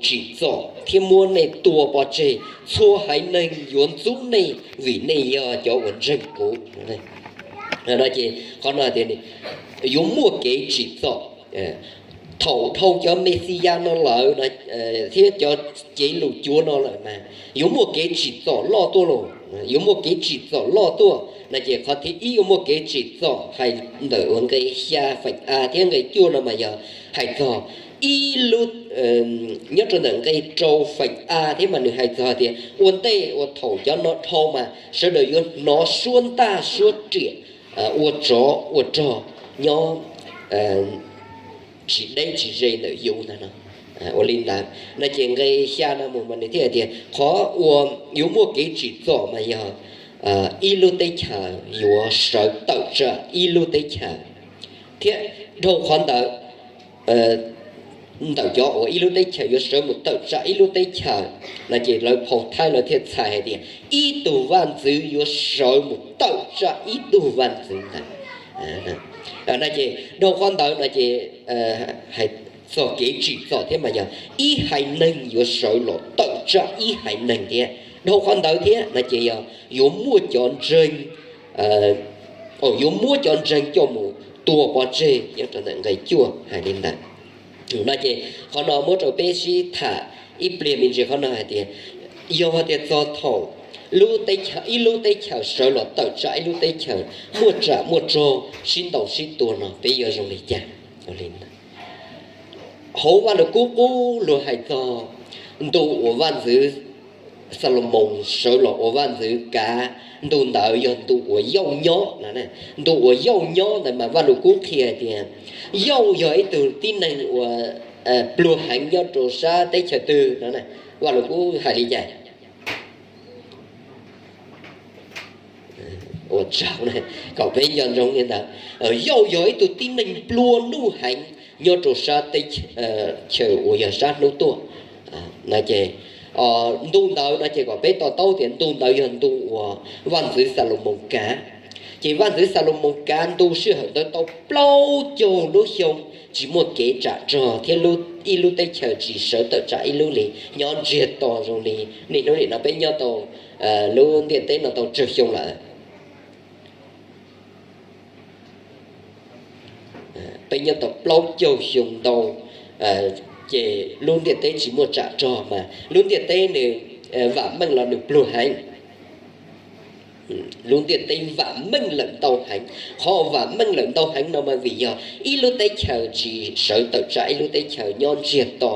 tsim txom thiab muab nej tua pov tseg. Txhua haiv neeg yuav ntxub nej vim nej yog cov uas ntseeg kuv. No ces qhov no tias yuav muaj kev tsim txom. Thaum dhau cov Mexiyas no lawm thiab cov cev lus cuav no lawm mas yuav muaj kev tsim txom loj tuaj los, yuav muaj kev tsim txom loj tuaj. No ces qhov thib ib uas muaj kev tsim txom hais ntawm uas nqe xya feem a thiab nqe cuaj no mas yog hais txog ib lub, nyob rau ntawm nqe rau feem a thiab mas nws hais txog tias ua ntej uas thaum cov no dhau mas sawv daws yuav hnov suab ntaj suab riam, ua tsov ua rog nyob tsis deb tsis ze ntawm yus ntag no. Ua li ntawd no ces nqe xya no mus mas nws thiaj hais tias qhov uas yuav muaj kev tsim txom mas yog ib lub teb chaws yuav sawv tawm tsam ib lub teb chaws, thiab dhau qhov ntawd ntawm cov uas ib lub teb chaws yuav sawv mus tawm tsam ib lub teb chaws no ces lawv phau Thaib lawv thiaj txhais hais tias ib tug vaj ntxwv yuav sawv mus tawm tsam ib tug vaj ntxwv ntawd. No ces dhau qhov ntawd no ces hais txog kev tsim txom thiab mas yog ib haiv neeg yuav sawv los tawm tsam ib haiv neeg thiab. Dhau qhov ntawd thiab no ces yog yuav muaj cov ntseeg, yuav muab cov ntseeg coj mus tua pov tseg nyob rau ntawm nqe cuaj hais li ntawd. No ces qhov no muab rau peb sib tham ib pliag me ntsis qhov no hais tias yog tias txog thaum ib lub teb chaws sawv los tawm tsam ib lub teb chaws muaj tsam muaj rog sib ntaus sib tua no peb yuav zoo li cas? Hauv Vaj Lug Kub qub luag hais txog ntu uas vaj ntxwv Xalumoos sawv los ua vaj ntxwv kav, ntu ntawd yog ntu uas Yauj nyob no. Ntu uas Yauj nyob ntawd mas Vaj Lug Kub qhia tias Yauj yog ib tug tib neeg uas pluag heev nyob rau sab teb chaws twg no? Vaj Lug Kub hais li cas? Ua tsaug, kom peb nco ntsoov li ntawd. Yauj yog ib tug tib neeg nplua nuj heev nyob rau sab teb chaws uas yog sab hnub tuaj. No ces ntu ntawd no ces kom peb to taub tias ntu ntawd yog ntu uas vaj ntxwv Xalumoos kav. Ces vaj ntxwv Xalumoos kav ntu sij hawm ntawd tau plaub caug lub xyoo tsis muaj kev tsam rog thiab ib lub teb chaws tsis sawv tawm tsam ib lub li, nyob ntsiag to zoo li niaj hnub nim no peb nyob tau lub ntiaj teb no tau tsawg xyoo lawm. Peb nyob tau plaub caug xyoo ntau, ces lub ntiaj teb tsis muaj tsam rog mas lub ntiaj teb nws vam meej los nws pluag heev. Lub ntiaj teb vam meej lawm ntau heev. Qhov vam meej lawm ntau heev no mas vim yog ib lub teb chaws tsis sawv tawm tsam ib lub teb chaws, nyob ntsiag to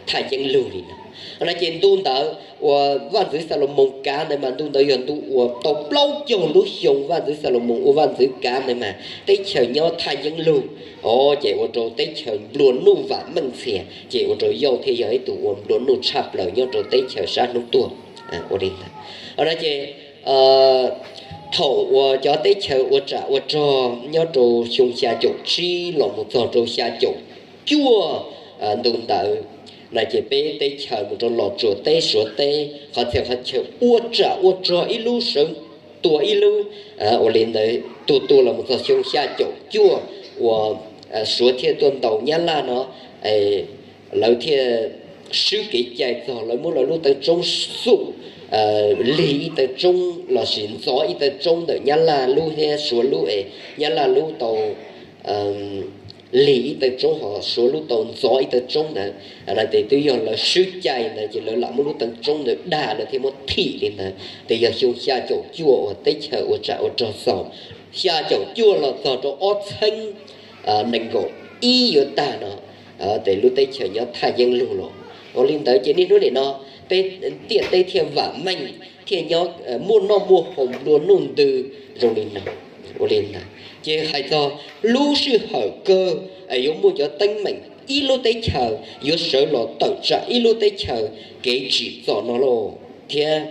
thaj yeeb lug li no. No ces ntu ntawd uas vaj ntxwv Xalumoos kav ntawd mas ntu ntawd yog ntu uas tau plaub caug lub xyoo vaj ntxwv Xalumoos ua vaj ntxwv kav ntawd mas teb chaws nyob thaj yeeb lug, o ces ua rau teb chaws nplua nuj vam meej ntxhias, ces ua rau Yauj thiaj yog ib tug uas nplua nuj tshaj plaws nyob rau teb chaws sab hnub tuaj. Ua li ntawd no ces thaum uas cov teb chaws ua tsam ua rog nyob rau xyoo xya caum tsib los mus txog rau xya caum cuaj ntu ntawd no ces peb teb chaws mus rau Los Tsuas teb, Suav teb, qhov txhia qhov chaw ua tsam ua rog ib lub sawv tua ib lub. Ua li ntawd tua tua los mus txog xyoo xya caum cuaj uas Suav thiaj tuaj ntaus Nyab Laj no, lawv thiaj swb kev cai txog lawv muab lawv lub teev tsoob xum lig ib teev tsoob lossis ntxov ib teev tsoob ntawm Nyab Laj lub thiab Suav lub es Nyab Laj lub tau lig ib teev tsoob ho Suav lub tau ntxov ib teev tsoob ntawd. Lawv tias twb yog lawv swb cai ntawd ces lawv lam muab lub teev tsoob ntawd dag lawv thiaj muab thim li ntawd. Ces yog xyoo xya caum cuaj uas teb chaws ua tsam ua rog xaus, xya caum cuaj los txog rau ob txheeb nees nkaum ib yuav tag no, ces lub teb chaws nyob thaj yeeb lug los. Ua li ntawd ces niaj hnub nim no peb ntiaj teb thiaj vam meej, thiaj nyob muaj noj muaj haus nplua nuj ntws zoo li no. Ua li ntawd ces hais txog lub sij hawm kawg yuav muaj cov teeb meem ib lub teb chaws yuav sawv los tawm tsam ib lub teb chaws kev tsim txom no lauj. Thiab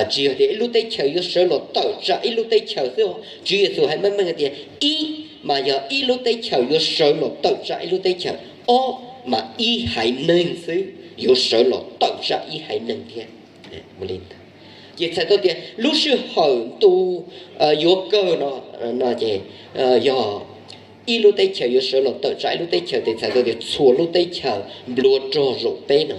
tsis yog tias ib lub teb chaws yuav sawv los tawm tsam ib lub teb chaws xwb, Tswv Yexus hais meej meej tias ib mas yog ib lub teb chaws yuav sawv los tawm tsam ib lub teb chaws, ob mas ib haiv neeg xwb yuav sawv los tawm tsam ib haiv neeg thiab. Ces txhais tau tias lub sij hawm ntu yuav kawg no, no ces yog ib lub teb chaws yuav sawv los tawm tsam ib lub teb chaws, ces txhais tau tias txhua lub teb chaws nplua rog zaum peb no.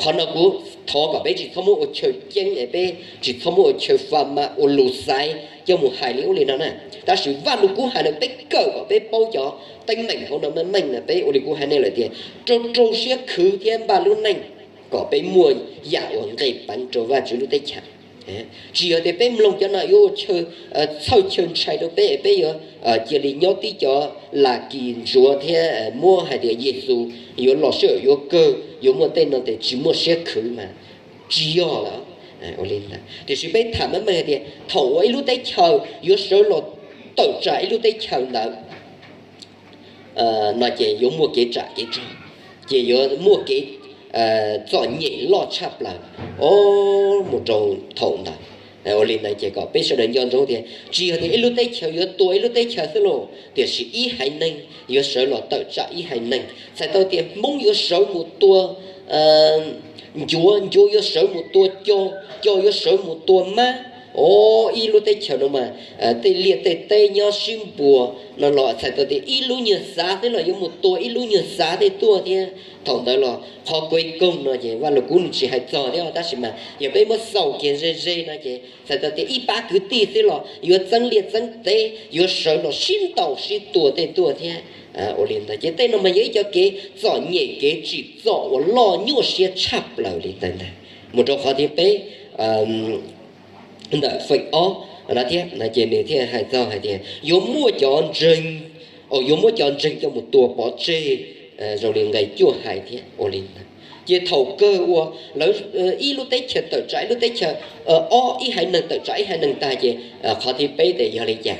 Qhov no kuv thov kom peb tsis txhob muab ua chaw ceeb es peb tsis txhob muab ua chaw fam mas ua lus xaiv coj mus hais li ub li no na. Tab sis Vaj Lug Kub hais no peb kawm kom peb paub cov teeb meem hauv no meej meej na. Peb ua li kuv hais nej lawm tias rau rau siab khwv thiab npaj lub neej kom peb muaj yam uas nqis peev rau Vajtswv lub teb chaws. Tsis yog tias peb mloog cov no yuav ua txhawj chaw ntshai rau peb, peb yuav cia li nyob tib co las kis ntsuav thiab muab hais tias Yexus yuav los sij hawm yuav kawg, yuav muaj tej no ces tsis muaj siab khwv mas tsis yog lawm. Tiam sis peb tham meej meej hais tias thaum uas ib lub teb chaws yuav sawv los tawm tsam ib lub teb chaws ntawd no ces yuav muaj kev tsam kev tsog, ces yuav muaj kev txom nyem loj tshaj plaws mus rau thaum ntawd. Ua li ntawd ces kom peb sawv daws nco ntsoov tias tsis yog tias ib lub teb chaws yuav tua ib lub teb chaws xwb lauj, tiam sis ib haiv neeg yuav sawv los tawm tsam ib haiv neeg. Txhais tau tias Hmoob yuav sawv mus tua Ncuav, Ncuav yuav sawv mus tua Co, Co yuav sawv mus tua Mab. O, ib lub teb chaws no mas tej liaj tej teb nyob sib npuas no los txhais tau tias ib lub nyuag xav xwb los yuav mus tua ib lub nyuag xav tej tuaj thiab. Thaum ntawd los qhov kuv koog no ces Vaj Lug Kub nws tsis hais txog thiab, tab sis mas yog peb muab xaus kiag ze ze no ces txhais tau tias ib pab kwv tij xwb los yuav txeeb liaj txeeb teb, yuav sawv los sib ntaus sib tua tej tuaj thiab. Ua li ntawd ces tej no mas yog ib co kev txom nyem kev tsim txom uas loj nyuaj siab tshaj plaws li ntawd ntag. Mus rau qhov thib peb ntawm feem ob no thiab no ces nws thiaj hais txog hais tias yuav muaj cov ntseeg, yuav muab cov ntseeg coj mus tua pov tseg, zoo li nqe cuaj hais thiab ua li ntawd. Ces thaum kawg uas lawv ib lub teb chaws tawm tsam ib lub teb chaws, ob ib haiv neeg tawm tsam ib haiv neeg tag ces qhov thib peb ces yog li cas?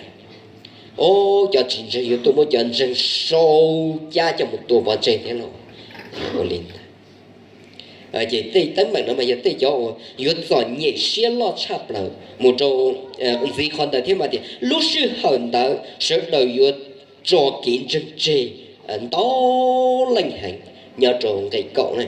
O, cov tsis ntseeg yuav tuaj muab cov ntseeg sau cab coj mus tua pov tseg thiab lauj. Ua li ntawd ces tej teeb meem no mas yog tej cov uas yuav txom nyem siab loj tshaj plaws mus rau ntxiv qhov ntawd thiab mas tias lub sij hawm ntawd sawv daws yuav tso kev ntseeg tseg ntau leej heev. Nyob rau nqe kaum na,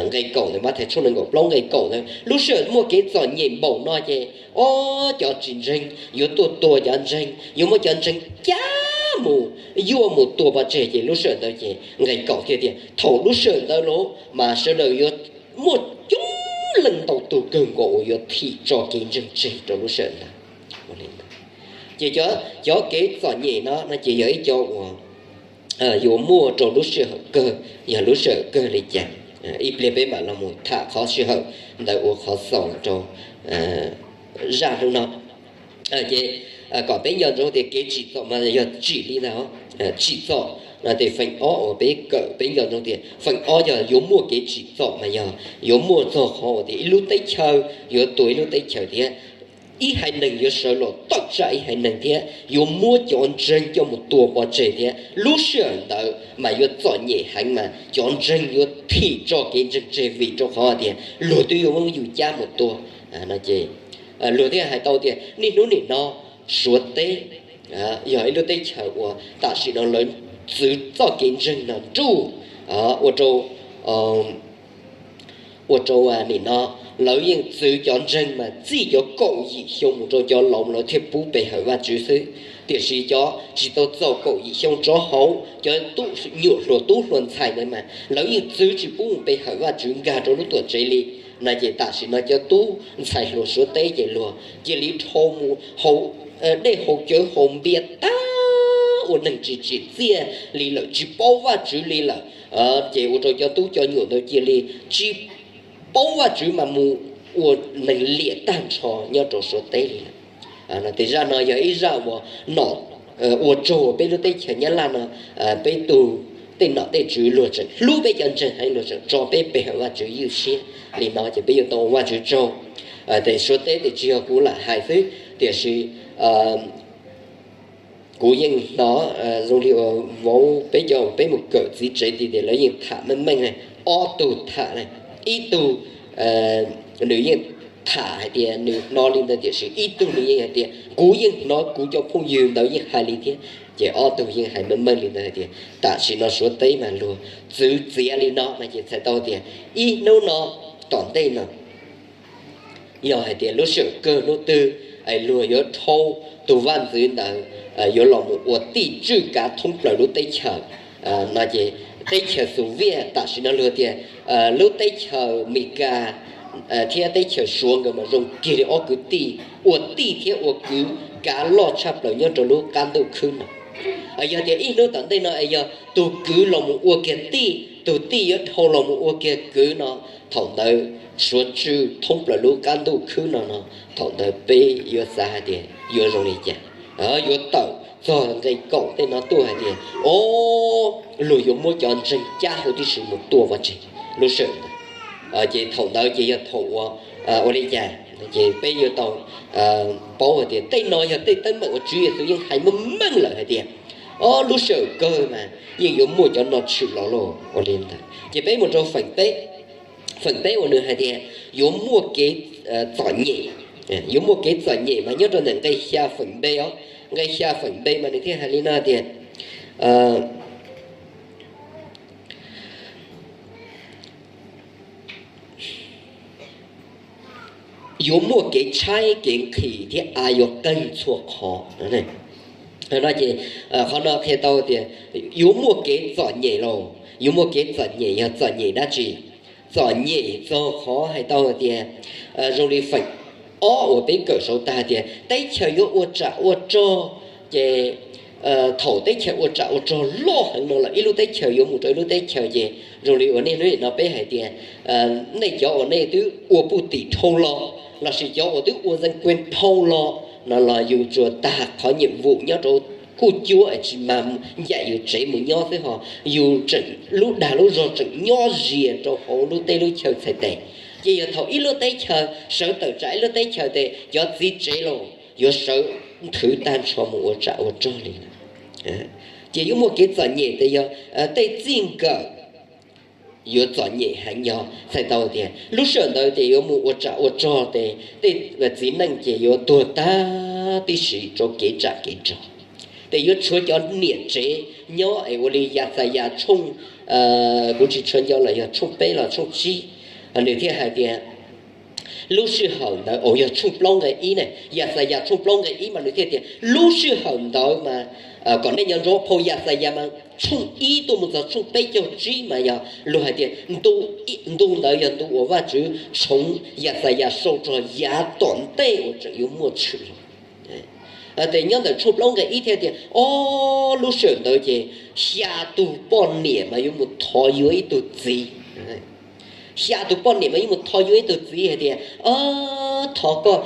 nqe kaum ntawd, Mathais tshooj nees nkaum plaub nqe kaum ntawd, lub sij hawm muaj kev txom nyem npaum no ces ob cov tsis ntseeg yuav tuaj tua cov ntseeg, yuav muab cov ntseeg cab mus yuaj mus tua pov tseg ces lub sij hawm ntawd ces nqe kaum thiaj tias thaum lub sij hawm ntawd los mas sawv daws yuav muaj coob leej ntau tug kawg nkaus uas yuav thim tso kev ntseeg tseg rau lub sij hawm ntawd. Ces cov kev txom nyem no no ces yog ib co uas yuav muaj rau lub sij hawm kawg, yog lub sij hawm kawg li cas. Ib pliag peb mam los mus tham qhov sij hawm ntawd ua qhov xaus rau zaj hnub no. Ces kom peb nco ntsoov tias kev tsim txom mas yog tsim li ntawd, tsim txom no ces feem ob uas peb kawm peb nco ntsoov tias feem ob yog yuav muaj kev tsim txom mas yog yuav muaj txog qhov uas tias ib lub teb chaws yuav tua ib lub teb chaws thiab, ib haiv neeg yuav sawv los tawm tsam ib haiv neeg thiab yuav muab cov ntseeg coj mus tua pov tseg thiab. Lub sij hawm ntawd mas yuav txom nyem heev mas cov ntseeg yuav thim tso kev ntseeg tseg vim rau qhov tias luag twb yuav muab yus cab mus tua. Luag thiaj hais tau tias niaj hnub nim no Suav teb yog ib lub teb chaws uas tam sim no lawv txwv txoj kev ntseeg no nruj, ua rau ua rau nim no lawv yeej txwv cov ntseeg mas txij cov kaum yim xyoo mus rau cov laus lawv thiaj pub pe hawm Vajtswv xwb. Tiam sis cov tsis tau txaus kaum yim xyoo rov hauv, cov nyuam hluas tub hluas ntxhais ntawd mas lawv yeej txwv tsis pub mus pe hawm Vajtswv nkag rau lub tuam tsev li. No ces tam sim no cov tub ntxhais hluas Suav teb ces luag cia li dhau mus haus dej haus cawv haus npias tag ua neeg tsis tsim txiaj li lawm, tsis paub Vajtswv li lawm. Ces ua rau cov tub cov nyuam ntawd cia li tsis paub Vajtswv mas mus ua neeg liam tag nrho nyob rau Suav teb li lawm. Tias zaj no yog ib zaj uas nom ua tsaug peb lub teb chaws Nyab Laj no, peb tug tej nom tej tswv luag tseem hlub peb cov ntseeg heev, luag tseem tso peb pe hawm Vajtswv ywj siab li no ces peb yuav tau ua Vajtswv tsaug. Ces Suav teb ces tsis yog kuv lam hais xwb, tiam sis kuv yeej hnov zoo li uas vauv peb cov peb mus kawm txiv tsev tid tias lawv yeej tham meej meej, ob tug tham, ib tug nws yeej tham hais tias nws hnov li ntawd, tiam sis ib tug nws yeej hais tias kuv yeej hnov kuv cov phooj ywg ntawd yeej hais li thiab. Ces ob tug yeej hais meej meej li ntawd hais tias tam sim no Suav teb mas luag txwv txiav li no no ces txhais tau tias ib hnub no tom ntej no yog hais tias lub sij hawm kawg hnub twg es luag yuav dhau tus vaj ntxwv ntawd yuav los mus ua tij tswj kav thoob plaws lub teb chaws no ces teb chaws Xus Viaj tam sim no luag tias lub teb chaws Mes Kas thiab teb chaws Suav nkawd mas zoo kiag li ob kwv tij, ua tij thiab ua kwv kav loj tshaj plaws nyob rau lub qab ntuj khwb no. Yog tias ib hnub tom ntej no es yog tus kwv los mus ua kiag tij, tus tij yuav dhau los mus ua kiag kwv no, thaum ntawd Suav tswj thoob plaws lub qab ntuj khwb no no, thaum ntawd peb yuav xav hais tias yuav zoo li cas? Yuav tawm txog nqe kaum tej no tuaj hais tias, o, luag yuav muab cov ntseeg cab huv tib si mus tua pov tseg lub sij hawm ntawd. Ces thaum ntawd ces yog thaum ua, ua li cas? Ces peb yuav tau paub hais tias tej no yog tej teeb meem uas Tswv Yexus yeej hais meej meej lawm hais tias, o, lub sij hawm kawg mas yeej yuav muaj cov no tshwm los lauj. Ua li ntawd ces peb mus rau feem peb, feem peb uas nws hais tias yuav muaj kev txom nyem, yuav muaj kev txom nyem mas nyob rau ntawm nqe xya feem npe os. Nqe xya feem npe mas nws thiaj hais li no tias yuav muaj kev tshaib kev nqhis thiab av yuav qeeg txhua qhov. No ces qhov no qhia tau tias yuav muaj kev txom nyem lauj. Yuav muaj kev txom nyem yog txom nyem dab tsi? Txom nyem txog qhov hais tau tias zoo li feem ob uas peb kawm saud tag tias teb chaws yuav ua tsam ua rog, ces thaum teb chaws ua tsam ua rog loj heev no los ib lub teb chaws yuav mus rau ib lub teb chaws ces zoo li uas niaj hnub nim no peb hais tias nej cov uas nej twb ua puj tim dhau los lossis cov uas twb ua zeej kues dhau los no los yus tsuas tag qhov nhiệm vụ nyob rau kuj cuab es tsis mag ncaim yus tsev mus nyob xwb ho yus tseem lub dag lub zog tseem nyob zias rau hauv lub teb lub chaw txhais tes. Ces yog thaum ib lub teb chaws sawv tawm tsam ib lub teb chaws tes cov txiv tsev los yuav sawv nthwv tag nrho mus ua tsam ua rog li lawm. Ces yuav muaj kev txom nyem tes yog tej txij nkawm yuav txom nyem heev yog txhais tau tias lub sij hawm ntawd ces yuav mus ua tsam ua rog tes tej txiv neej ces yuav tuag tag tib si rau kev tsam kev rog. Ces yuav tshuav cov niam tsev nyob es ua li Yaxayas tshooj, kuv tsis tshua nco los yog tshooj peb los tshooj tsib, nws thiaj hais tias lub sij hawm ntawd, yog tshooj plaub nqe ib na, Yaxayas tshooj plaub nqe ib mas nws thiaj tias lub sij hawm ntawd mas, kom nej nco ntsoov phau Yaxayas mas tshooj ib tuaj mus txog tshooj peb caug tsib mas yog luag hais tias ntu ntawd yog ntu uas Vajtswv tshoov Yaxayas sau rau yav tom ntej uas tseem yuav muaj tshwm los. Ces nyob ntawm tshooj plaub nqe ib thiaj tias, o, lub sij hawm ntawd ces xya tus poj niam mas yuav mus thov yuav ib tug txiv. Xya tus poj niam mas yuav mus thov yuav ib tug txiv hais tias, o, thov koj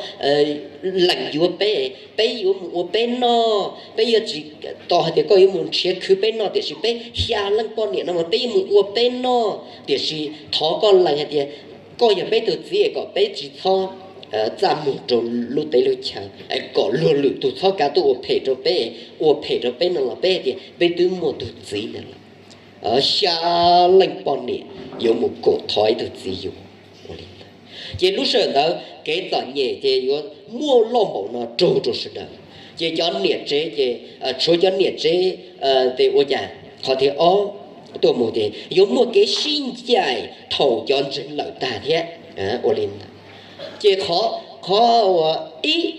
lees yuav peb, peb yuav mus ua peb noj, peb yuav tsis tos hais tias koj yuav mus nrhiav khwv peb noj, tiam sis peb xya leej poj niam no mas peb yuav mus ua peb noj, tiam sis thov koj lees hais tias koj yog peb tug txiv es kom peb tsis txhob txaj muag rau lub teb lub chaw, kom luag lwm tus txhob kav tuaj ua phem rau peb, ua phem rau peb no los peb hais tias peb twb muaj tug txiv ntawd lawm. Xya leej poj niam yuav mus koom thov ib tug txiv yuav. Ces lub sij hawm ntawd kev txom nyem ces yuav muaj loj npaum no raug rau sawv daws. Ces cov niam tsev ces tshuav cov niam tsev tes ua cas qhov thib ob tuaj mus ces yuav muaj kev sib ncaim thaum cov ntseeg lawm tag thiab. Ua li ntawd ces qhov, qhov uas ib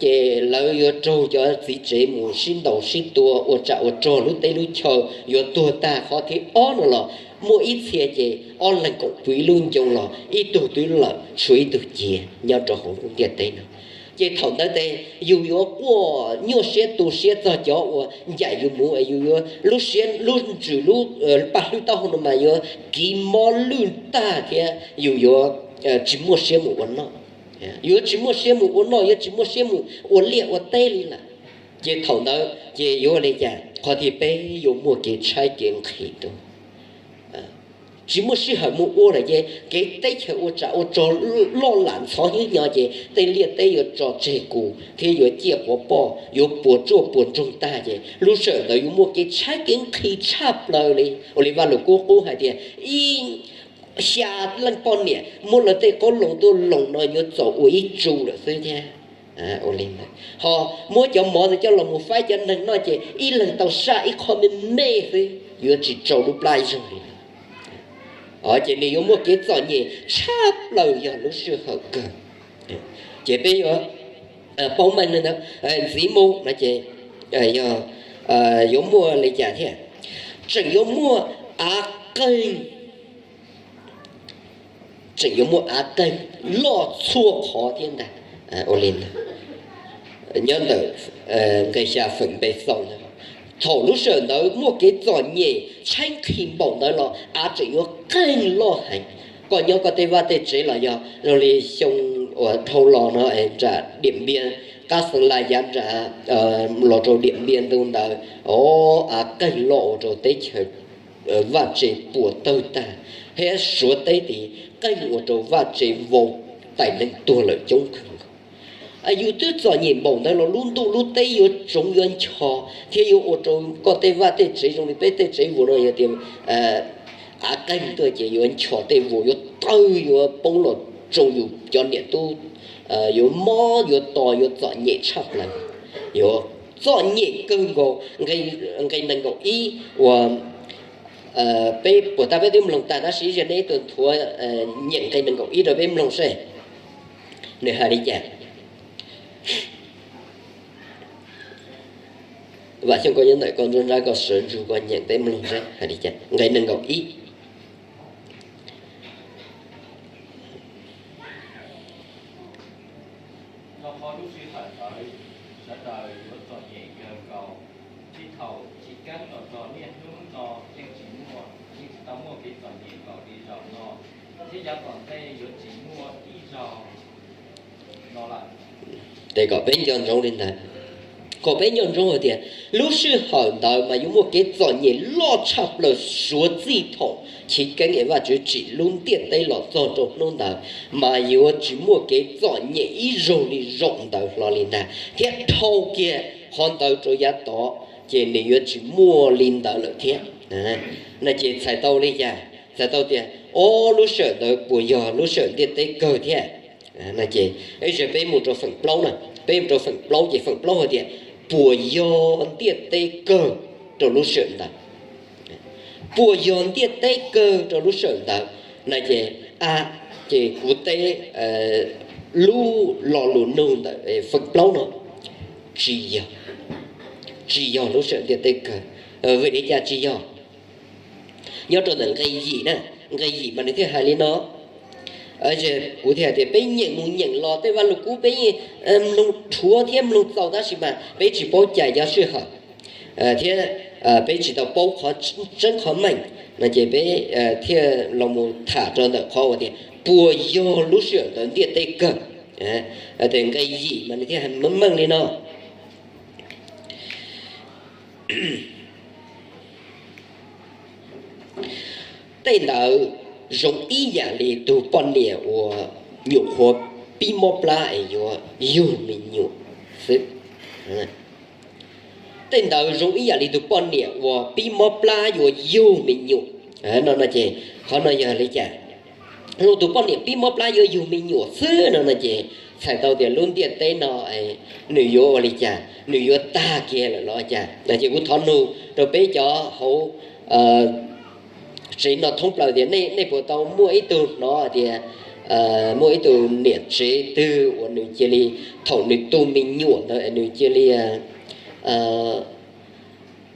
ces lawv yuav raug cov txiv tsev mus sib ntaus sib tua ua tsam ua rog lub teb lub chaw yuav tuag tag. Qhov thib ob no los muaj ib txhia ces ob leeg koom pw ib lub ncoo los ib tug twb lawm tshuav ib tug cia nyob rau hauv lub ntiaj teb no. Ces thaum ntawd tes yus yuav quaj nyuaj siab tu siab txog cov uas ncaim yus mus es yus yuav lub siab lub ntsws lub paj hlwb taub hau no mas yuav kiv mob lwj tag thiab yus yuav tsis muaj siab mus ua noj. Yuav tsis muaj siab mus ua noj, yuav tsis muaj siab mus ua liaj ua teb li lawm. Ces thaum ntawd ces yuav li cas? Qhov thib peb yuav muaj kev tshaib kev nqhis tuaj. Tsis muaj sij hawm mus ua lawm ces kev teb chaws ua tsam ua rog loj lam ntxhov hnyo ces tej liaj teb yuav tso tseg kus thiab yuav ciaj quav poj, yuav puas tsuaj puas ntsoog tag ces lub sij hawm ntawd yuav muaj kev tshaib kev nqhis tshaj plaws li. Ua li Vaj Lus Kub qub hais tias ib xya leej poj niam muab lawv tej qoob loo tuaj loo no yuav txaus ua ib tsu lawm xwb thiab. Ho muab cov mov ntawd coj los mus faib cov neeg noj ces ib leeg tau saj ib qho me me xwb, yuav tsis tsau lub plab zog li. Ces nws yuav muaj kev txom nyem tshaj plaws yog lub sij hawm kawg. Ces peb yuav paub meej li ntawd, ntxiv mus no ces yog yuav muaj li cas thiab? Tseem yuav muaj av qeeg, tseem yuav muaj av qeeg loj txhua qhov thiab ntag. Ua li ntawd, nyob ntawm nqe xya feem npe xaus ntawd, thaum lub sij hawm ntawd muaj kev txom nyem tshaib nqhis npaum ntawd los av tseem yuav qeeg loj heev. Koj nyob koj tej vaj tej tsev los yog zoo li xyoo uas dhau los no nram Diam Npiab, qab Xeev Las yav nram los rau Diam Npiab ntu ntawd, o, av qeeg loj ua rau teb chaws vaj tse puas tawg tag, thiab Suav teb tid qeeg ua rau vaj tse vau, tais neeg tuag lawm coob kawg nkaus. Yus twb txom nyem npaum ntawd los lub ntuj lub teb yuav tsoov yuav ncho thiab yuav ua rau koj tej vaj tej tsev zoo li peb tej tsev vuas no yog tias av qeeg tuaj ces yuav ncho tej vuas yuav tawg yuav poob los rau yus cov niam tub, yuav mob yuav to yuav txom nyem tshaj plaws, yuav txom nyem kawg nkaus. Nqe nees nkaum ib uas peb puas tab peb twb mloog tag tab sis ib zaug nej ib tug nthuav nyeem nqe nees nkaum ib rau peb mloog seb nws hais li cas. Vam Xyooj koj nyob ntawm koj nruab nrab koj sawv ntsug koj nyeem peb mloog seb hais li cas nqe nees nkaum ib. Ces kom peb nco ntsoov li ntawd, kom peb nco ntsoov hais tias lub sij hawm ntawd mas yuav muaj kev txom nyem loj tshaj plaws suav txij thaum chiv keeb es Vajtswv tsim lub ntiaj teb los txog rau hnub ntawd, mas yuav tsis muaj kev txom nyem ib zaug li zaum ntawd hlo li ntag, thiab dhau kiag qhov ntawd rau yav tod ces nws yuav tsis muaj li ntawd lawm thiab. No ces txhais tau li cas? Txhais tau tias, o, lub sij hawm ntawd puas yog lub sij hawm ntiaj teb kawg thiab? No ces, peb mus rau feem plaub na, peb mus rau feem plaub ces feem plaub hais tias puas yog ntiaj teb kawg rau lub sij hawm ntawd? Puas yog ntiaj teb kawg rau lub sij hawm ntawd? No ces, a, ces kuv teb lub lo lus nug ntawm feem plaub no, tsis yog, tsis yog lub sij hawm ntiaj teb kawg. Vim li cas tsis yog? Nyob rau ntawm nqe yim na, nqe yim mas nws thiaj hais li no. Kuv thiaj hais tias peb nyeem mus nyeem los tej Vaj Lug Kub peb yeej mloog dhuav thiab mloog txaus tab sis mas peb tsis paub cais cov sij hawm thiab peb tsis tau paub qhov tseeb qhov meej, no ces peb thiaj los mus tham rau ntawm qhov uas tias puas yog lub sij hawm ntawd ntiaj teb kawg. Tes nqe yim mas nws thiaj hais meej meej li no. Tej ntawd zoo ib yam li tus poj niam uas nyuam qhuav pib mob plab es yuav yug me nyuam xwb. Tej ntawd zoo ib yam li tus poj niam uas pib mob plab yuav yug me nyuam. No no ces qhov no yog li cas? Tus poj niam pib mob plab yuav yug me nyuam xwb no no ces txhais tau tias lub ntiaj teb no nws yuav ua li cas, nws yuav tag kiag lawm los cas? Ces kuv thov nug rau peb cov hauv tsev no thoob plaws tias nej puas tau muaj ib tug hnov tias muaj ib tug niam tsev twg uas nws cia li, thaum nws tu me nyuam ntawd nws cia li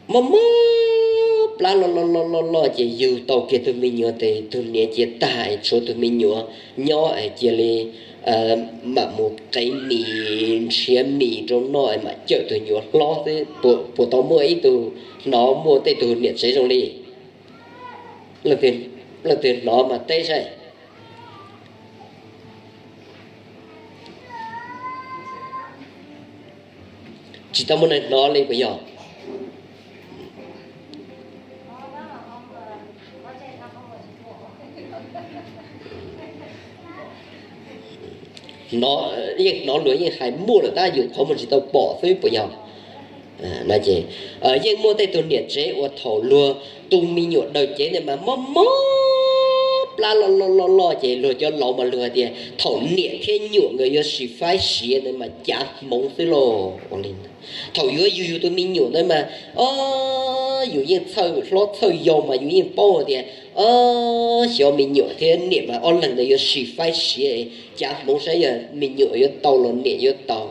mob mob plab loj loj loj loj loj ces yug tau kiag tus me nyuam tes tus niam cia tag es tshuav tus me nyuam nyob es cia li mam mus qev mis nrhiav mis rau noj es mam cawm tus me nyuam hlob xwb. Puas tau muaj ib tug hnov muaj tej tug niam tsev zoo li? Leej twg hnov mas teb saib. Tsis tau muaj neeg hnov li puas yog? Yeej hnov luag yeej hais muaj lawm tab yus qhov muag tsis tau pom xwb puas yog? Yeej muaj tej tug niam tsev uas thaum luag tu me nyuam daws cev ntawd mas mob mob plab loj loj loj loj ces luag cov laus mas luag hais tias thaum niam thiab nyuam nkawd yuav sis faib siav ntawd mas cav hmoov xwb lauj. Thaum yuav yug yus tus me nyuam ntawd mas, o, yus yeej txhawj hlob txhawj yau mas yus yeej paub tias, o, xyov me nyuam thiab niam mas ob leeg ntawd yuav sis faib siav, cav hmoov saib yog me nyuam yuav tau los niam yuav tau.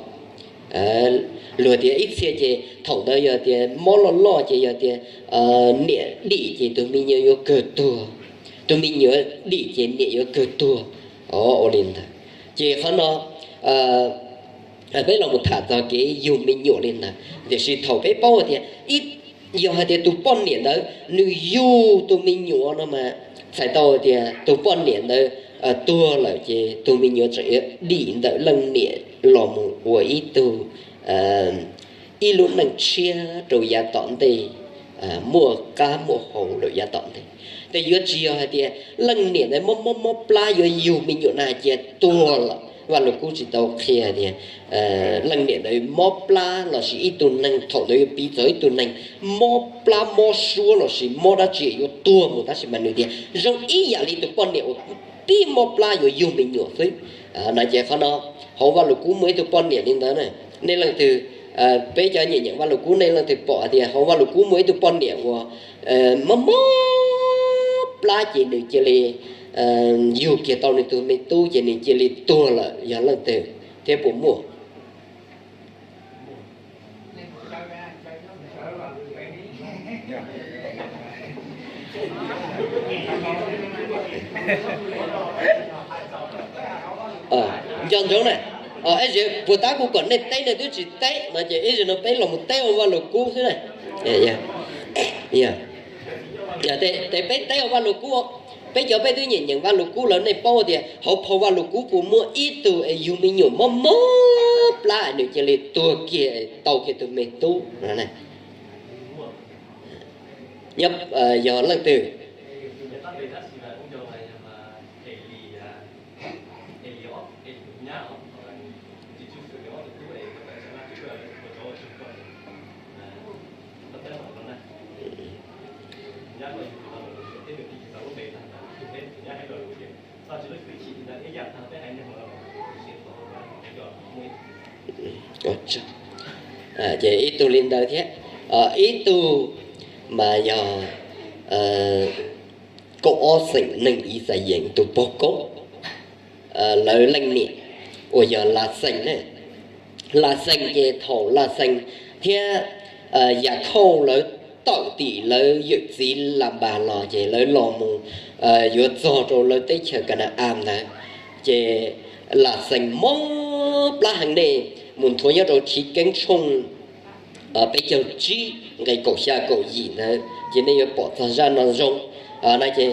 Luag tias ib txhia ces thaum ntawd yog tias mob loj loj ces yog tias niam dim ces tus me nyuam yuav kawg tuag, tus me nyuam dim ces niam yuav kawg tuag. Ua li ntawd ces qhov no peb los mus tham txog kev yug me nyuam li ntawd, tiam sis thaum peb paub tias yog hais tias tus poj niam ntawd nws yug tus me nyuam no mas txhais tau tias tus poj niam ntawd tuag lawm ces tus me nyuam tseem dim ntawm leej niam los mus ua ib tug, ib lub neej tshiab rau yav tom ntej, muaj qab muaj hau rau yav tom ntej. Ces yuav tsis yog hais tias leej niam ntawd mob mob mob plab yuav yug me nyuam na cia tuag lawm. Vaj Lug Kub tsis tau qhia tias leej niam ntawd mob plab lossis ib tug neeg thaum ntawd yuav piv txog ib tug neeg mob plab mob suab lossis mob dab tsi yuav tuag mus tab sis mas nws tias zoo ib yam li tus poj niam uas pib mob plab yuav yug me nyuam xwb. No ces qhov no hauv Vaj Lug Kub muaj ib tug poj niam li ntawd na. Nej leej twg, peb cov nyeem nyeem Vaj Lug Kub nej leej twg pom tias hauv Vaj Lug Kub muaj ib tug poj niam uas mob mob plab ces nws cia li yug kiag tau nws tus me tub ces nws cia li tuag lawm yog leej twg thiab puas muaj? Nco ntsoov na, ib zaug puas tab kuv kom nej teb nej twb tsis teb no ces ib zaug no peb los mus teb hauv Vaj Lug Kub xwb na. Ces peb teb hauv Vaj Lug Kub, peb cov peb twb nyeem nyeem Vaj Lug Kub lawm nej paub tias hauv phau Vaj Lug Kub puas muaj ib tug es yug me nyuam mob mob plab nws cia li tuag kiag tau kiag tus me tub no? Nyob, yog leej twg? Ces ib tug li ntawd thiab, ib tug mas yog kaum ob xeem neeg Ixayees tus pog Koob, lawv leej niam uas yog Lag Xees ne. Lag Xees ces thaum Lag Xees thiab Yam Khauj lawv tawm tim lawv yawm txiv Las Npas los ces lawv los mus yuav txog rau lawv teb chaws Ka na-as ntawd, ces Lag Xees mob plab heev ne, mus nthuav nyob rau Chiv Keeb tshooj peb caug tsib nqe kaum xya kaum yim ntawd ces nej yuav pom txog zaj no zoo. Ces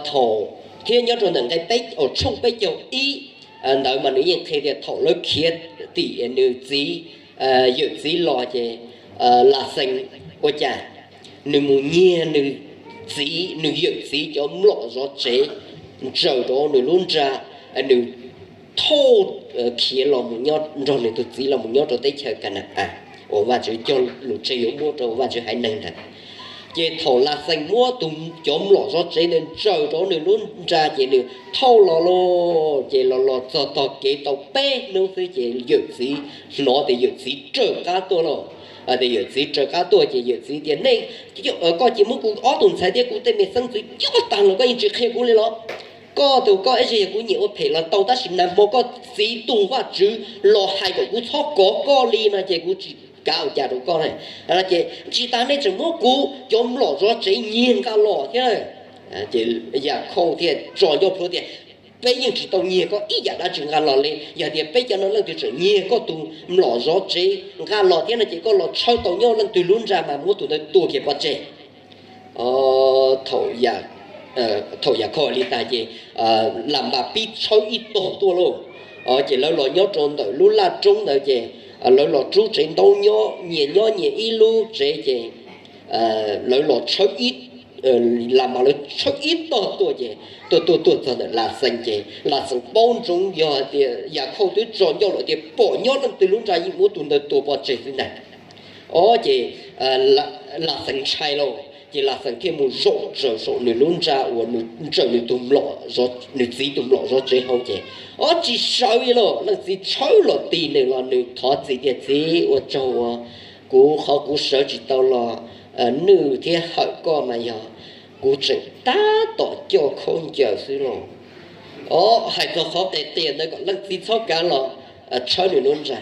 thaum thiab nyob rau ntawm nqe peb, tshooj peb caug ib ntawd mas nws yeej qhia tias thaum lawv khiav tim nws txiv, yawm txiv los ces Lag Xees ua cas nws mus nyiag nws txiv, nws yawm txiv cov mlom zov tsev ntsaws rau nws lub nra, nws thauj khiav los nrog nws tus txiv los mus nyob rau teb chaws Ka na-as uas Vajtswv cog lus tseg yuav muab rau Vajtswv haiv neeg ntawd. Ces thaum Lag Xees muab tus, cov mlom zov tsev ntawd ntsaws rau nws lub nra ces nws thauj los lauj, ces los los txog tog kev tau peb hnub xwb ces yawm txiv hnov tias yawm txiv raws qab tuaj lauj. Tias yawm txiv raws qab tuaj ces yawm txiv tias, nej, koj cia muab kuv ob tug ntxhais thiab kuv tej me xeeb ntxwv coj tag los koj yeej tsis qhia kuv li los? Koj tus koj ib zaug yog kuv nyiam ua phem los tau tab sis nag hmo koj txiv tug Vajtswv los hais kom kuv txhob kov koj li no ces kuv tsis kav ua cas rau koj na. Ces tsis tas nej tseem muab kuv cov mlom zov tsev nyiag nqa los thiab. Ces Yam Khauj thiaj tso ncauj plhuav tias, peb yeej tsis tau nyiag koj ib yam dab tsi nqa los li, yog tias peb cov no leej twg tseem nyiag koj tus mlom zov tsev nqa los thiab no ces koj los tshawb tau nyob leej twg lub nra mas muab tus ntawd tua kiag pov tseg. Thaum Yam Khauj li tas ces Las Npas pib tshawb ib tog tuaj lauj. Ces lawv los nyob rau ntawm lub laj roob ntawd ces lawv los rub tsev ntaub nyob, nyias nyob nyias ib lub tsev ces lawv los tshawb ib, Las Npas lawv tshawb ib tog tuaj ces tuaj tuaj tuaj txog ntawm Lag Xees ces Lag Xees paub ntsoov yog tias Yam Khauj twb tso ncauj lawm tias pom nyob leej twg lub nra yeej muab tus ntawd tua pov tseg xwb ntag. Os, ces Lag Xees ntshai lauj, ces Lag Xees thiaj mus zaum raws saum nws lub nra uas nws ntsaws nws tus mlom, nws txiv tus mlom zov tsev hauv ces, os, tsis sawv li lauj. Leej txiv tshawb los ti nws los nws thov txiv tias, txiv, ua tsaug uas kuv qhov kuv sawv tsis tau los nwj thiab hawm koj mas yog kuv tseem tab tom coj khaub ncaws xwb lauj. Os, hais txog qhov qis qias ntawd kom leej txiv txhob kav los tshawb nws lub nra.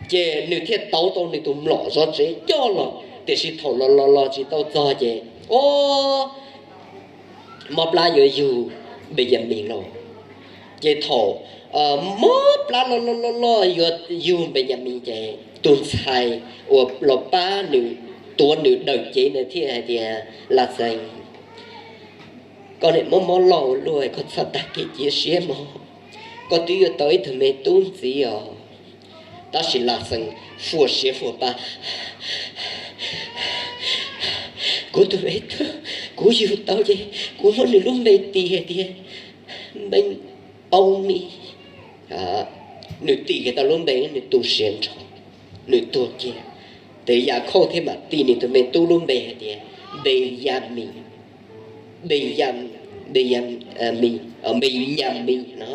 Ces nws thiaj tauv tau nws tus mlom zov tsev coj los, tiam sis thaum los los los tsis tau txog ces, o, mob plab yuav yug Npeenyamis lauj. Ces thaum mob plab loj loj loj loj yuav yug Npeenyamis ces tus ntxhais uas los pab nws, tuav nws daws cev ntawd thiaj hais tias, Laxees, koj niam mob mob loj ua luaj, koj txhob tag kev cia siab mog, koj twb yuav tau ib tug me tub ntxiv os. Tab sis Laxees fuam siav fuam pa, Kuv tus me tub, kuv yug tau ces kuv muab nws lub npe tis hais tias Npeenyamis. Nws tis kiag tau lub npe, nws tu siav nrho, nws tuag kiag. Ces Yakhauj thiaj mam tis nws tus me tub lub npe hais tias Npeenyamis, Npeenyamis, Npeenyamis no.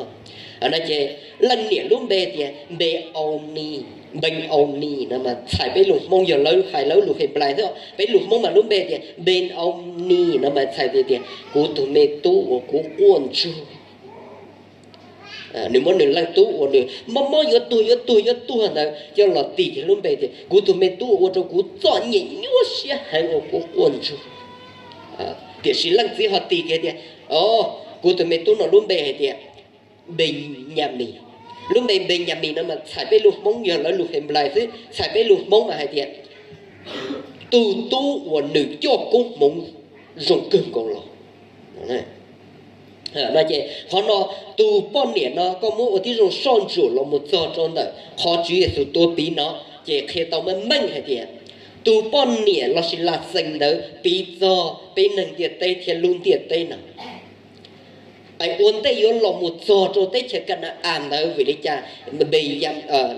No ces leej niam lub npe tias Npeenyamis, Npeenyamis no mas txhais peb lus Hmoob, yog lawv hais lawv lus Henplais xwb, peb lus Hmoob mas lub npe tias Npeenyamis no mas txhais tias kuv tus me tub uas kuv quaj ntsug. Nws muab nws leej tub uas nws mob mob yuav tuag yuav tuag yuav tuag ntawd coj los tis kiag lub npe tias kuv tus me tub uas ua rau kuv txom nyem nyuaj siab heev uas kuv quaj ntsug. Tiam sis leej txiv ho tis kiag tias, o, kuv tus me tub no lub npe hais tias Npeenyamis. Lub npe Npeenyamis no mas txhais peb lus Hmoob, yog lawv lus Henplais xwb, txhais peb lus Hmoob mas hais tias tus tub uas nws coj koob hmoov zoo kawg nkaus los. No ces qhov no, tus poj niam no koj muab ua tib zoo soj ntsuam los mus txog rau ntawm qhov Tswv Yexus tuav piv no, ces qhia tau meej meej hais tias tus poj niam lossis Laxees ntawd piv txog peb neeg ntiaj teb thiab lub ntiaj teb no. Es ua ntej yuav los mus txog rau teb chaws Ka na-as ntawd vim li cas Npe-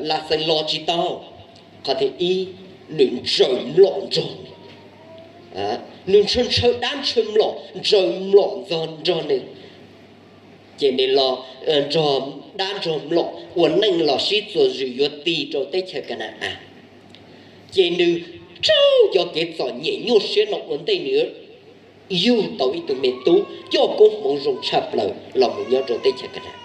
Laxees los tsis tau? Qhov thib ib, nws ntsaws mlom nrog nws, nws ntshaw ntshaw dab ntshaw mlom, ntsaws mlom nrog nws, ces nws los nrog dab nrog mlom ua neej los sib txuas zws yuav tig rau teb chaws Ka na-as. Ces nws raug cov kev txom nyem nyuaj siab no ua ntej nws yuav yug tau ib tug me tub coj koob hmoov zoo tshaj plaws los mus nyob rau teb chaws Ka na-as.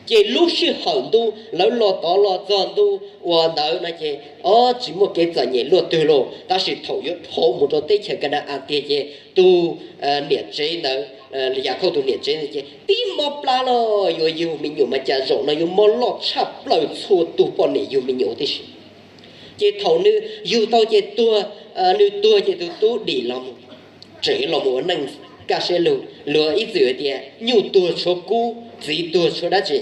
Ces lub sij hawm ntuj lawv los tod los txog ntuj ua ntawd no ces, o, tsis muaj kev txom nyem luaj twg lauj. Tab sis thaum yuav dhau mus rau teb chaws Ka na-as tiag ces tus niam tsev ntawd, Yakhauj tus niam tsev ntawd ces tib mob plab loj yuav yug me nyuam mas cas zaum no yuav mob loj tshaj plaws txhua tus poj niam yug me nyuam tib si. Ces thaum nws yug tau ces tuag, nws tuag ces tus tub dim los mus, tseem los mus ua neej kaj siab lug. Luag ib txwm hais tias nyuj tuag tshuav kub, txiv tuag tshuav dab tsi?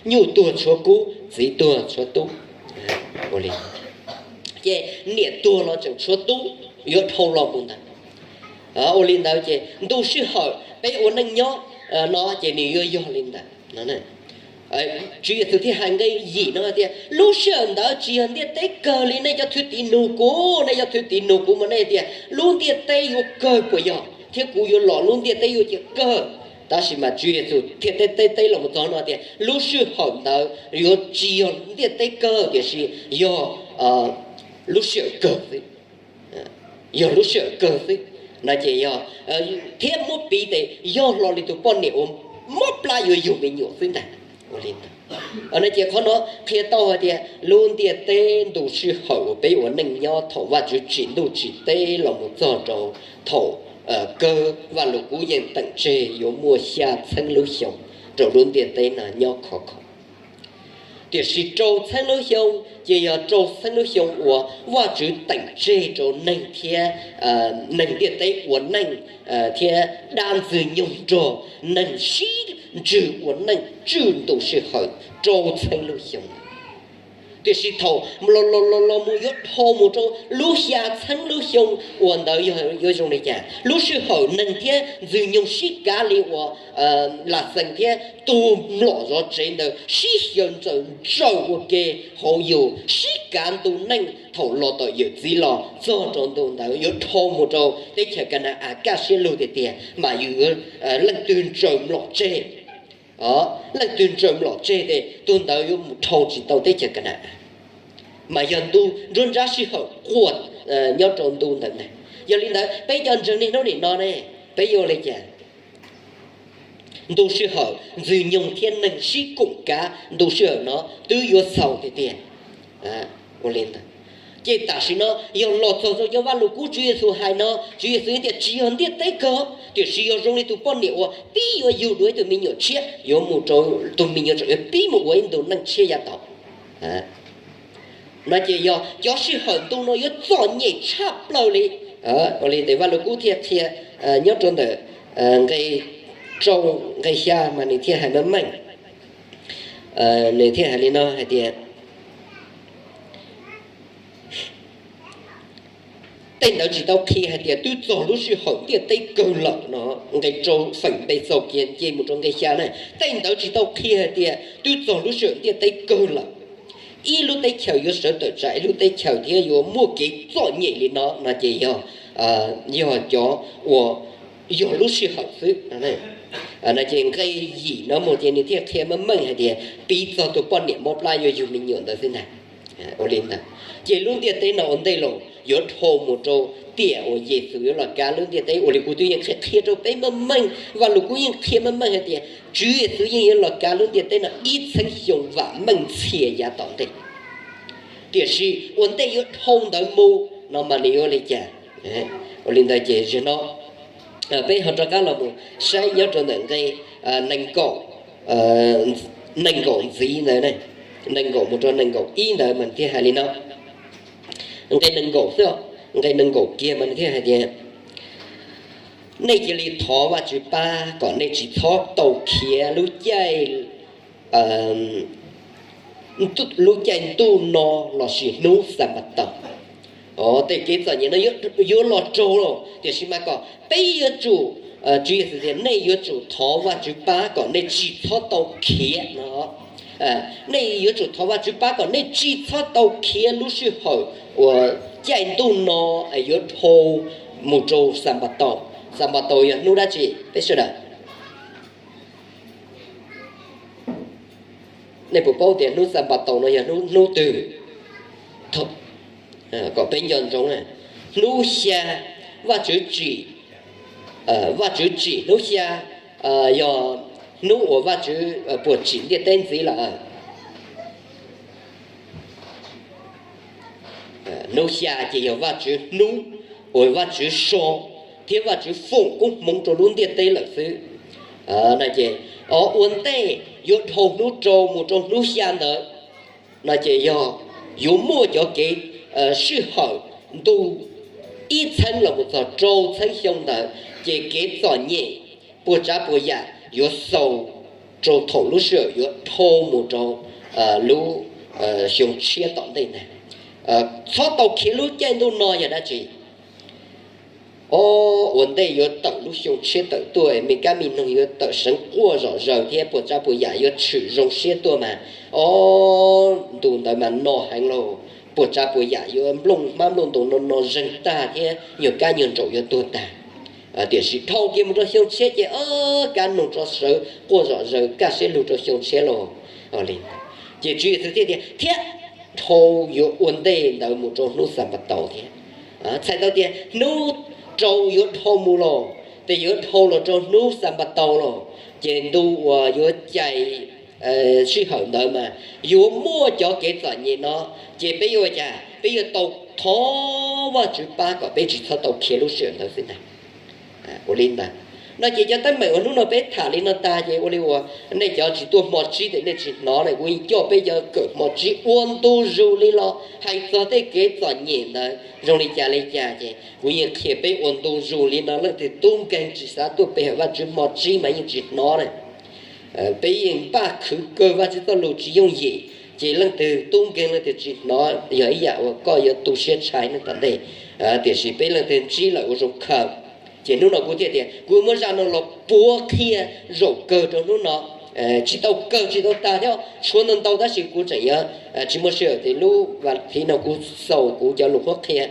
Nyuj tuag tshuav kub, txiv tuag tshuav tub. Ces niam tuag los tseem tshuav tub, yuav dhau los mus ntawd. Ua li ntawd ces ntu sij hawm peb ua neej nyob no ces nws yuav yog li ntawd. Tswv Yexus thiaj hais nqe yim no tias, lub sij hawm ntawd tsis yog ntiaj teb kawg li nej cov thwj tim nug kuv, nej cov thwj tim nug kuv mas nej tias lub ntiaj teb yuav kawg puas yog, thiab kuv yuav los lub ntiaj teb yuav cia kawg. Tab sis mas Tswv Yexus thiaj teb teb teb los mus txog no tias lub sij hawm ntawd yuav tsis yog ntiaj teb kawg, tiam sis yog lub sij hawm kawg xwb, yog lub sij hawm kawg xwb. No ces yog, thiab muab piv tes yog hlo li tus poj niam uas mob plab yuav yug me nyuam xwb ntag. Ua li ntawd, no ces qhov no qhia tau hais tias lub ntiaj teb ntu sij hawm uas peb ua neej nyob thaum Vajtswv tsim ntuj tsim teb los mus txog rau thaum kawg Vajluskub yeej teem tseg yuav muaj xya txheeb lub xyoo rau lub ntiaj teb no nyob khov kho. Tiam sis rau txheeb lub xyoo ces yog rau txheeb lub xyoo uas Vajtswv teem tseg rau neeg thiab neeg ntiaj teb ua neej thiab dab ntxwg nyoog nrog neeg sib ntswg ua neej tswj ntu sij hawm rau txheeb lub xyoo. Tiam sis thaum los los los los mus yuav dhau mus rau lub xya txheeb lub xyoo uas ntawd yuav zoo li cas? Lub sij hawm neeg thiab ntxwg nyoog sib kav li uas Laxees thiab tus mlom zov tsev ntawd sib xyaw ntxaws ntsaws ua ke hauv yus sib kav ntu neej thaum los tom yawm txiv los txog rau ntu ntawd yuav dhau mus rau teb chaws Ka na-as kaj siab lug tiag tiag mas yus yuav, leej twg ntsaws mlom tseg, leej twg ntsaws mlom tseg ces tus ntawd yuav mus dhau tsis tau teb chaws Ka na-as. Mas yog ntu nruab nrab sij hawm quaj nyob rau ntu ntawd ntag. Yog li ntawd peb cov ntseeg niaj hnub nim no ne, peb yuav ua li cas? Ntu sij hawm Ntxwg Nyoog thiab neeg sib koom kav ntu sij hawm no twb yuav xaus tiag tiag. Ua li ntawd, ces tam sim no yog los txog rau cov Vaj Lug Kub Tswv Yexus hais no, Tswv Yexus tias tsis yog ntiaj teb kawg, tiam sis yog zoo li tus poj niam uas pib yuav yug dua ib tug me nyuam tshiab, yuav mus rau, tus me nyuam tseem yuav pib mus ua ib ntu neej tshiab yav tom. No ces yog cov sij hawm ntu no yuav txom nyem tshaj plaws li. Ua li tes Vaj Lug Kub thiaj qhia nyob rau ntawm nqe rau nqe xya mas nws thiaj hais meej meej. Nws thiaj hais li no hais tias, tej ntawd tsis tau qhia hais tias twb txog lub sij hawm ntiaj teb kawg lawm no. Nqe rau feem npe txaus kiag nce mus rau nqe xya na, tej ntawd tsis tau qhia hais tias twb txog lub sij hawm ntiaj teb kawg lawm. Ib lub teb chaws yuav sawv tawm tsam ib lub teb chaws thiab yuav muaj kev txom nyem li no no ces yog, yog cov uas yog lub sij hawm xwb. No ces nqe yim no mus ces nws thiaj qhia meej meej hais tias piv txog tus poj niam mob plab yuav yug me nyuam ntawd xwb ntag. Ua li ntawd ces lub ntiaj teb no ua ntej los yuav dhau mus rau tiam uas Yexus yuav los kav lub ntiaj teb. Ua li kuv twb yeej qhia qhia rau peb meej meej, Vaj Lug Kub yeej qhia meej meej hais tias Tswv Yexus yeej yuav los kav lub ntiaj teb no ib txhiab xyoo vam meej txhia yav tom ntej. Tiam sis ua ntej yuav dhau ntawd mus no mas nws yuav li cas? Ua li ntawd ces zaum no peb ho rov qab los mus saib nyob rau ntawm nqe nees nkaum, nees nkaum ntxiv ntawd, nees nkaum mus rau nees nkaum ib ntawd mas thiaj hais li no. Nqe nees nkaum xwb, nqe nees nkaum kiag mas nws thiaj hais tias, nej cia li thov Vajtswv pab kom nej tsis txhob tau khiav lub caij, lub caij ntuj no lossis hnub Xanpataus. Tej kev txom nyem no yuav los raug los, tiam sis mas kom peb yuav tsum, Tswv Yexus tias nej yuav tsum thov Vajtswv pab kom nej tsis txhob tau khiav no. Nej yuav tsum thov Vajtswv pab kom nej tsis txhob tau khiav lub sij hawm uas caij ntuj no yuav dhau mus rau Xanpataus. Xanpataus yog hnub dab tsi peb sawv daws? Nej puas paub tias hnub Xanpataus no yog hnub, hnub twg? Kom peb nco ntsoov, hnub xya Vajtswv tsim, Vajtswv tsim hnub xya yog hnub uas Vajtswv puas tsim ntiaj teb ntxiv lawm. Hnub xya ces yog Vajtswv hnub uas Vajtswv so thiab Vajtswv foom koob hmoov rau lub ntiaj teb lawm xwb. No ces ua ntej yuav dhau hnub rau mus rau hnub xya ntawd, no ces yog yuav muaj cov kev sij hawm ntu ib txheeb los mus txog rau txheeb xyoo ntawd, ces kev txom nyem puas tsav puas yam yuav xaus rau thaum lub sij hawm yuav dhau mus rau lub xyoo tshiab tom ntej ntag. Txhob tau khiav lub caij ntuj no yog dab tsi? Ob, ua ntej yuav tawm lub xyoo tshiab tawm tuaj, me kab me noog yuav tawm seev quaj zom zaws thiab puas tsav puas yam yuav tshwm zoo siab tuaj mas, ob, ntu ntawd mas no heev lauj, puas tsav puas yam yuav nplooj hmab nplooj ntoo no no zeeg tag thiab nyuag kab nyuag nraum yuav tuag tag. Tiam sis dhau kiag mus rau xyoo tshiab ces ob, kab noog tso sawv quaj zom zaws kaj siab lug rau xyoo tshiab lauj. Ces Tswv Yexus thiaj tias thiab dhau yuav ua ntej ntawd mus rau hnub Xanpataus thiab. Txhais tau tias hnub rau yuav dhau mus los, ces yuav dhau los rau hnub Xanpataus los, ces ntu uas yuav cais sij hawm ntawd mas yuav muaj cov kev txom nyem no, ces peb yuav ua cas? Peb yuav tau thov Vajtswv pab kom peb tsis txhob tau khiav lub sij hawm ntawd xwb ntag. Ua li ntawd, no ces cov teeb meem uas hnub no peb tham li no tag ces ua li uas nej cov tsis tuaj hmo tsib ces nej tsis hnov na, kuv yeej coj peb cov kawm hmo tsib ua ntu zus li los hais txog tej kev txom nyem ntawd zoo li cas li cas ces kuv yeej qhia peb ua ntu zus li no, leej twg tub nkeeg tsis xav tuaj pe hawm Vajtswv hmo tsib mas yeej tsis hnov na. Peb yeej npaj khwv kawg Vajtswv txoj lus tsis yooj yim, ces leej twg tub nkeeg leej twg tsis hnov yog ib yam uas koj yuav tu siab tshais neej tom ntej. Tiam sis peb leej twg ntsib lawm ua zoo khaws. Ces hnub no kuv thiaj tias kuv muab zaj no los puav qhia zaum kawg rau hnub no, tsis tau kawg tsis tau tag thiab, tshuav ntau ntau tab sis kuv tseem yuav tsis muaj sij hawm ces lub vas thiv no kuv xaus kuv cov lus qhuab qhia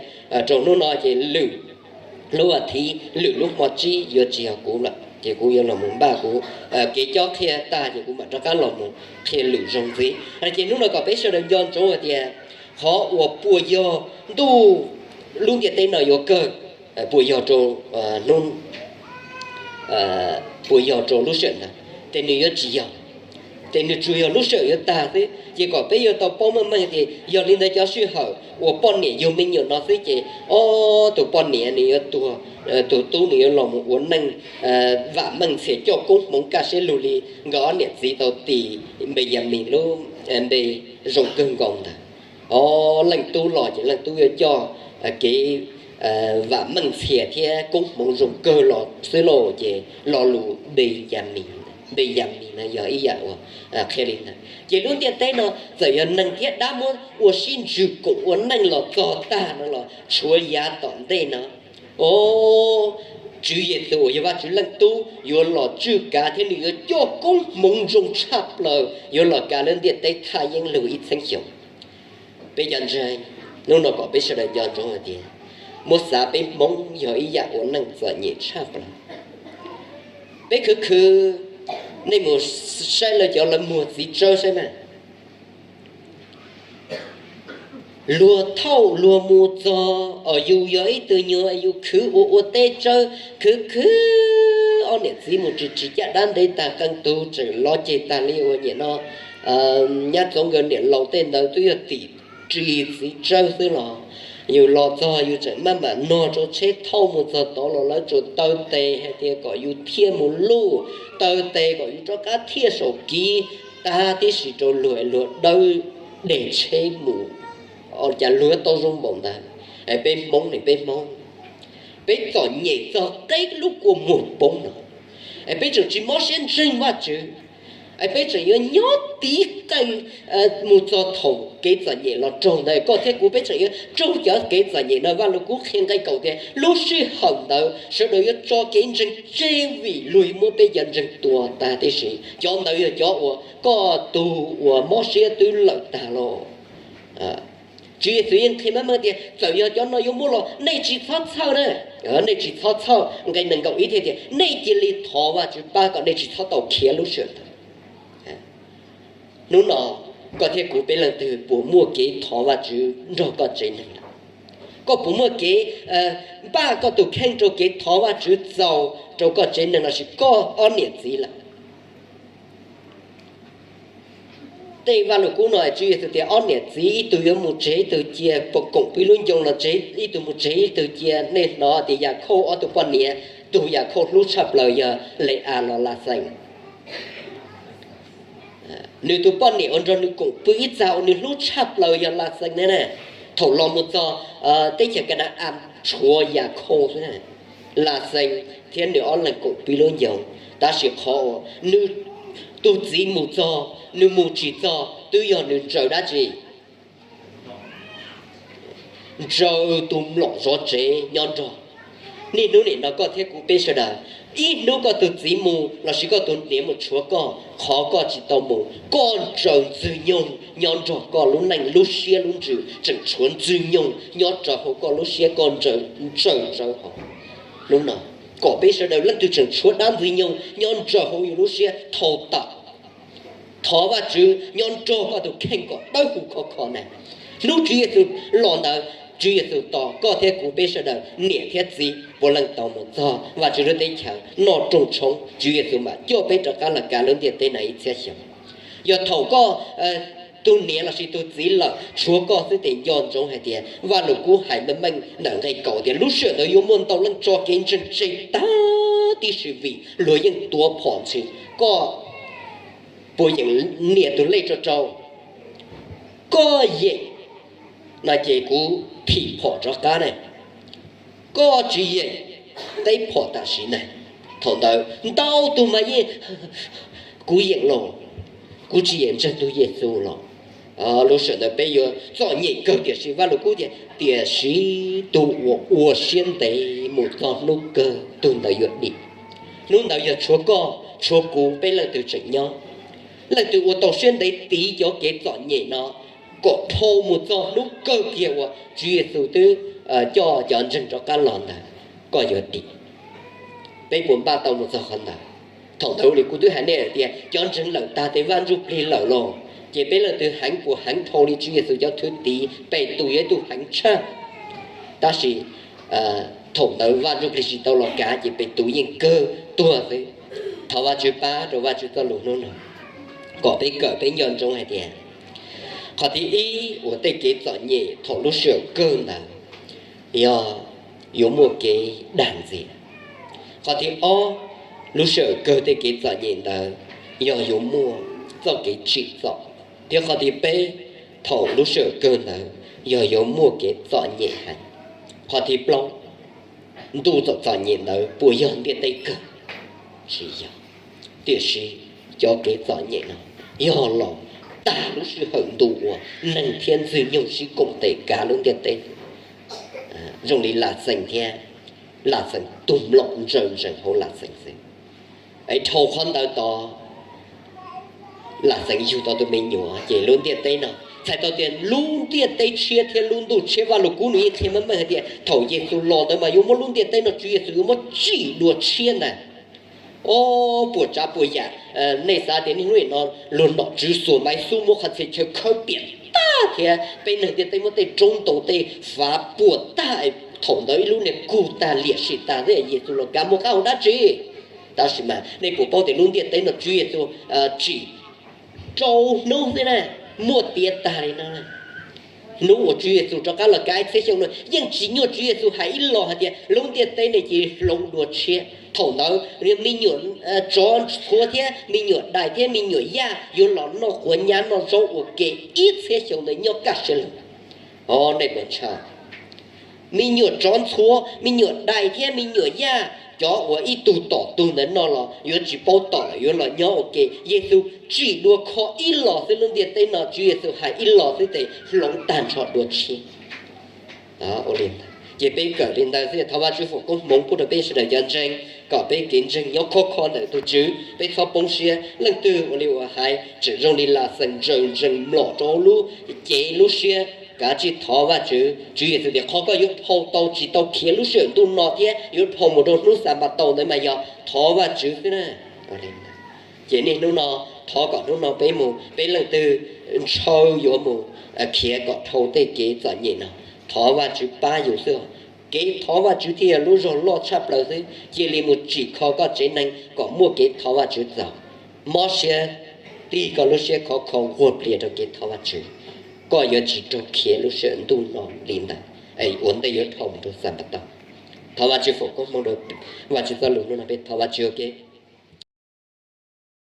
rau hnub no ces lwm lub vas thiv lwm lub hmo tsib yuav tsis yog kuv lawm ces kuv yuav los mus npaj kuv kev cob qhia tag ces kuv mam rov qab los mus qhia lwm zoo ntxiv. Ces hnub no kom peb sawv daws nco ntsoov hais tias qhov uas puas yog ntuj lub ntiaj teb no yuav kawg, puas yog rau hnub, puas yog rau lub sij hawm ntawd. ces nws yuav tsis yog, ces nws tsuas yog lub sij hawm yuav tag xwb. Ces kom peb yuav tau paub meej meej tias yog li ntawd cov sij hawm uas poj niam yug me nyuam no xwb ces, o, tus poj niam nws yuav tuag, tus tub nws yuav los mus ua neej vam meej ntxhias coj koob hmoov kaj siab lug li nkawd ob niam txiv tau tis Npes Yas Mis lub npe zoo kawg nkaus ntawd. O, leej tub los ces leej tub yuav coj kev vam meej ntxhias thiab koob hmoov zoo kawg los xwb lauj. Ces lo lus Npes Yas Mis, Npes Yas Mis no yog ib yam uas qhia li ntawd. Ces lub ntiaj teb no txawm yog neeg thiab dab muab ua sib ntsws koom ua neej los txog tag no los tshuav yav tom ntej no, o, Tswv Yexus uas yog Vajtswv leej tub yuav los tswj kav thiab nws yuav coj koob hmoov zoo tshaj plaws yuav los kav lub ntiaj teb thaj yeeb lug ib txhiab xyoo. Peb cov ntseeg, hnub no kom peb sawv daws nco ntsoov hais tias muab xav peb Hmoob yog ib yam ua neej txom nyem tshaj plaws. Peb khwv khwv, nej mus saib lawv cov lawv muag txiv tsawb saib mas, luag thauj luag mus txog, o, yus yog ib tug nyuag yus khwv ua ua teb tsawb, khwv khwv ob niam txiv mus tsis tsis caj dab ntev tag qee tug tseem los ceg tag li uas nyam no nyab Txoov nkawd niam laus tej ntawd twb yog tim ris txiv tsawb xwb los yus los txog yus tseem maj mam nog rau tsheb thauj mus txog tod los lawv tsuas taw tes hais tias kom yus thiaj mus luj, taw tes kom yus rov qab thiaj saum kiv tag tib si rau luag, luag dawb deg tsheb mus. Cas luag tau zoo npaum ntawd? Peb Hmoob ne, peb Hmoob, peb txom nyem txog qeb lub kua muag poob no, es peb tseem tsis mob siab ntseeg Vajtswv, es peb tseem yuav nyob tiv qees mus txog thaum kev txom nyem los raug ntawd. Koj thiab kuv peb tseem yuav raug cov kev txom nyem no. Vaj Lug Kub qhia nqe kaum tias lub sij hawm ntawd sawv daws yuav tso kev ntseeg tseg vim luag yuav muab peb cov ntseeg tua tag tib si. Cov ntawd yog cov uas koj tug uas mob siab twb lawm tag los. Tswv Yexus yeej qhia meej meej tias txawm yog cov no yuav muab los nej tsis txhob txhawj na, nej tsis txhob txhawj. Nqe nees nkaum ib thiaj tias nej cia li thov Vajtswv pab kom nej tsis txhob tau khiav lub sij hawm ntawd. Hnub no koj thiab kuv peb leej twg puas muaj kev thov Vajtswv nrog koj tsev neeg lawm? Koj puas muaj kev npaj koj tus kheej rau kev thov Vajtswv txaus rau koj tsev neeg lossis koj ob niam txiv lawm? Tej Vaj Lug Kub no Tswv Yexus tias ob niam txiv ib tug yuav mus tseg ib tug cia, puas koom pw lub ncoo los tseg ib tug mus tseg ib tug cia. Nej hnov tias Yakhauj ob tug poj niam, tus Yakhauj hlub tshaj plaws yog Le-as los Laxees. Nws tus poj niam uas nrog nws koom pw ib txag uas nws hlub tshaj plaws yog Laxees ne. Thaum los mus txog teb chaws Kana-as tshuav Yakhauj xwb, Laxees thiab nws ob leeg koom pw lub ncoo. Tab sis qhov uas nws tus txiv mus txog, nws mus tsis txog twb yog nws ntsaws dab tsi? Ntsaws tus mlom zov tsev nyob nrog. Niaj hnub nim no koj thiab kuv peb sawv daws, ib hnub koj tus txiv mus lossis koj tus niam mus tshuav koj, qhov koj tsis tau mus, koj ntsaws Ntxwg Nyoog nyob nrog koj lub neej lub siab lub ntsws, tseem tshuav Ntxwg Nyoog nyob rau hauv koj lub siab, koj ntsaws ntsaws hauv. Hnub no kom peb sawv daws leej twg tseem tshuav dab Ntxwg Nyoog nyob nrog hauv yus lub siab thaum tawm. Thov Vajtswv nyob nrog koj tus kheej kom dawb huv khov kho na. Hnub Tswv Yexus los ntawd, Tswv Yexus tos koj thiab kuv peb sawv daws niam thiab txiv puav leej tau mus txog Vajtswv lub teb chaws noj rooj tshoob, Tswv Yexus mam coj peb rov qab los kav lub ntiaj teb no ib txhiab xyoo. Yog thaum koj tus niam lossis tus txiv lawm tshuav koj xwb ces nco ntsoov hais tias Vaj Lug Kub hais meej meej ntawm nqe kaum tias lub sij hawm ntawd yuav muaj ntau leej tso kev ntseeg tseg tag tib si vim luag yeej tuav phom ntshis. Koj puas yeem nias tus lej rau rau? Koj yeem no ces kuv thim phom rov qab ne. Koj tsis yeem, teb phom tam sim ne. Thaum ntawd ntau tus mas yeej, kuv yeem los, kuv tsis yeem ntseeg tus Yexus los. Lub sij hawm ntawd peb yuav txom nyem kawg, tiam sis Vaj Lug Kub tias tiam sis tus uas ua siab ntev mus txog hnub kawg tus ntawd yuav dim. Hnub ntawd yog tshuav koj tshuav kuv peb leej twg tseem nyob. Leej twg uas tau siab ntev tiv cov kev txom nyem no kom dhau mus txog hnub kawg kiag uas Tswv Yexus twb coj cov ntseeg rov qab los ntawd, koj yuav dim. Peb puas npaj tau mus txog qhov ntawd? Thaum ntawd li kuv twb hais nej tias cov ntseeg lawm tag tes Vaj Ntsujplig lawm los, ces peb leej twg heev puas heev dhau li Tswv Yexus cov thwj tim? Petus yog ib tug heev tshaj. Tab sis thaum ntawd Vaj Ntsujplig tsis tau los kav ces Petus yeej kawg tuag xwb. Thov Vajtswv pab rau Vajtswv txoj lus hnub no kom peb kawm peb nco ntsoov hais tias qhov thib ib uas tej kev txom nyem thaum lub sij hawm kawg ntawd yog yuav muaj kev dag ntxias. Qhov thib ob, lub sij hawm kawg tej kev txom nyem ntawd yog yuav muaj txoj kev tsim txom. Thiab qhov thib peb, thaum lub sij hawm kawg ntawd yog yuav muaj kev txom nyem heev. Qhov thib plaub, ntuj txom txom nyem ntawd puas yog ntiaj teb kawg? Tsis yog. Tiam sis cov kev txom nyem no yog los tag lub sij hawm ntu uas neeg thiab ntxwg nyoog sib koom tes kav lub ntiaj teb. Zoo li Lam Xeem thiab Lam Xeem tus mlom ntsaws ntsees hauv Lam Xeem xwb. Es dhau qhov ntawd tod, Lam Xeem yug tau tus me nyuam ces lub ntiaj teb no, txhais tau tias lub ntiaj teb tshiab thiab lub ntuj tshiab. Vaj Lug Kub nws yeej qhia meej meej hais tias thaum Yexus los ntawd mas yuav muab lub ntiaj teb no Tswv Yexus yuav muab tsim dua tshiab ntag. Ob, puas tsav puas yam, nej xav tias niaj hnub no luag nom tswv xuas maiv xub muab qhov txhia chaw khawb piam tag thiab peb neeg ntiaj teb muab tej roob ntoo tej fav puas tag, thaum ntawd ib lub niag kug tag liam sim tag xwb, Yexus los kav muaj qab hau dab tsi? Tab sis mas nej puas paub tias lub ntiaj teb no Tswv Yexus tsim rau hnub xwb na, muaj tiav tag li no. Hnub uas Tswv Yexus rov qab los kav ib txhiab xyoo no yeej tsis nyuaj, Tswv Yexus hais ib los hais tias lub ntiaj teb ne cia li hloov dua tshiab. Thaum ntawd me nyuam tsov ntxhuav thiab me nyuam dais thiab me nyuam yaj yuav los noj quav nyab noj zaub ua ke ib txhiab xyoo ntawd nyob kaj siab lug. Os, nej puas ntshai? Me nyuam tsov ntxhuav, me nyuam dais thiab me nyuam yaj, cov uas ib tug tom tug ntawd no los yuav tsis paub tom lawm, yuav los nyob ua ke. Yexus tsim dua kho ib los xwb lub ntiaj teb no, Tswv Yexus hais ib los xwb ces hloov tag nrho dua tshiab. Ces peb kawm li ntawd xwb, thov Vajtswv foom koob hmoov pub rau peb sawv daws cov ntseeg kom peb kev ntseeg nyob khov kho ntawm tus Tswv, peb txhob poob siab. Leej twg ua li uas hais tseem zoo li Lam Xeem ntsaws ntsees mlom rau lub cev lub siab, kav tsij thov Vajtswv. Tswv Yexus tias qhov koj yuav dhau tau tsis tau khiav lub sij hawm ntuj no thiab yuav dhau mus rau hnub Xanpataus ntawd mas yog thov Vajtswv xwb na. Ces niaj hnub no thov kom hnub no peb mus peb leej twg ntshaw yuav mus khiav kom dhau tej kev txom nyem no, thov Vajtswv pab yus xwb. Kev thov Vajtswv thiaj yog lub zog loj tshaj plaws xwb. Cia li mus tsim kho koj tsev neeg kom muaj kev thov Vajtswv txaus. Mob siab, tig koj lub siab khov kho nquag plias rau kev thov Vajtswv. Koj yuav tsis raug khiav lub sij hawm ntuj no li ntawd, ua ntej yuav dhau mus rau Xanpataus. Thov Vajtswv foom koob hmoov rau Vajtswv txoj lus hnub no, peb thov Vajtswv ua ke.